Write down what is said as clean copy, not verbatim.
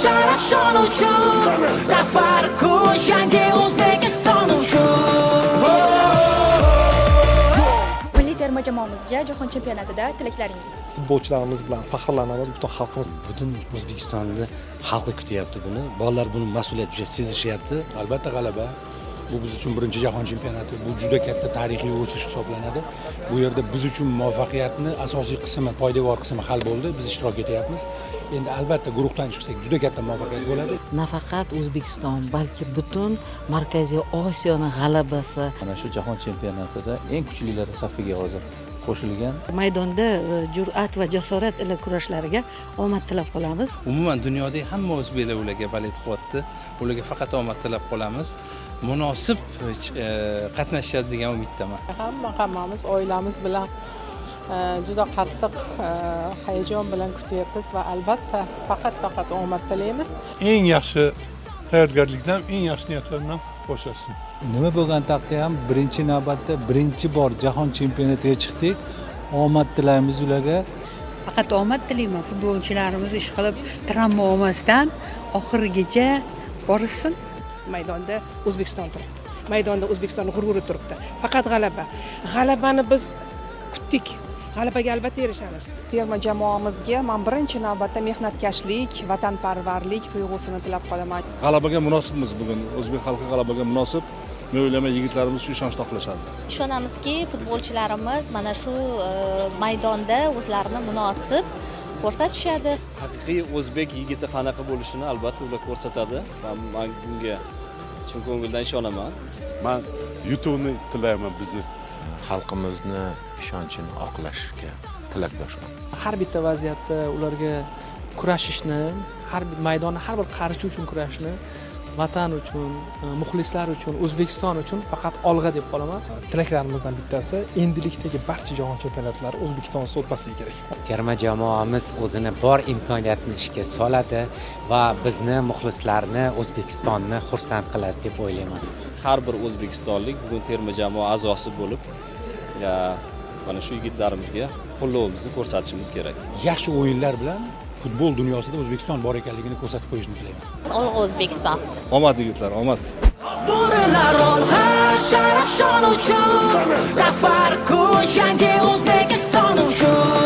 sharaf, shon uchun. Zafar kuch yangi O'zbekiston uchun. Milliy terma jamoamizga jahon chempionatida tilaklaringiz? Futbolchilarimiz bilan faxrlanamiz, butun xalqimiz. Butun O'zbekistonni xalqi kutyapti buni. Bolalar buni mas'uliyat juda sezishyapti. Albatta, g'alaba. Bu biz uchun birinchi jahon chempionati. Bu juda katta tarixiy o'sish hisoblanadi. Bu yerda biz uchun muvaffaqiyatni asosiy qismi, poydevor qismi hal bo'ldi. Biz ishtirok etyapmiz. Endi, albatta, guruhdan chiqsak, juda katta muvaffaqiyat bo'ladi. Nafaqat O'zbekiston, balki butun Markaziy Osiyoni g'alabasi. Mana shu jahon chempionatida eng kuchlilar safiga hozir qo'shilgan. Maydonda jur'at va jasorat ila kurashlariga omad tilab qolamiz. Umuman, dunyodagi hamma o'zbeklar ularga болеть qilyapti. Ularga faqat omad tilab qolamiz. Munosib qatnashadi degan umiddaman. Hammamiz oilamiz bilan juda qattiq hayajon bilan kutyapmiz va, albatta, faqat omad tilaymiz. Eng yaxshi tayyorgarlikdan, eng yaxshi niyatlardan boshlashsin. Nima bo'lgan taqdirda ham, birinchi navbatda birinchi bor jahon chempionatiga chiqdik. Omad tilaymiz ularga. Faqat omad tilayman. Futbolchilarimiz, ish qilib, travma olmasdan oxirigacha borishsin. Maydonda O'zbekiston turibdi, maydonda O'zbekiston g'ururi turibdi. Faqat g'alaba. G'alabani biz kutdik, g'alabaga albatta erishamiz. Terma jamoamizga man birinchi navbatda mehnatkashlik, vatanparvarlik tuyg'usini tilab qolaman. G'alabaga munosibmiz. Bugun o'zbek xalqi g'alabaga munosib. Men o'ylayman, yigitlarimiz shu ishonchni oqlashadi. Ishonamizki, futbolchilarimiz mana shu maydonda o'zlarini munosib ko'rsatishadi. Haqiqiy o'zbek yigiti qanaqa bo'lishini, albatta, ular ko'rsatadi va man bunga chin ko'ngildan ishonaman. Man yutuqni tilayman bizni. Xalqimizni ishonchini oqlashga tilakdoshman. Har bitta vaziyatda ularga kurashishni, har bir maydonni har bir qarichi uchun kurashishni, vatan uchun, muxlislar uchun, O'zbekiston uchun faqat olg'a deb qolaman. Tilaklarimizdan bittasi, endilikdagi barcha jahon chempionatlari O'zbekistonsiz o'tmasligi kerak. Terma jamoamiz o'zini bor imkoniyatini ishga soladi va bizni, muxlislarni, O'zbekistonni xursand qiladi deb o'ylayman. Har bir o'zbekistonlik bugun terma jamoa a'zosi bo'lib, mana shu yigitlarimizga qo'llovimizni ko'rsatishimiz kerak. Yaxshi o'yinlar bilan futbol dunyosida O'zbekiston bor ekanligini ko'rsatib qo'yishni tilayman. Olg'a, O'zbekiston! Omad, yigitlar, omad! Bo'rilar, olg'a, sharaf, shon uchun. Zafar kuch yangi O'zbekiston uchun.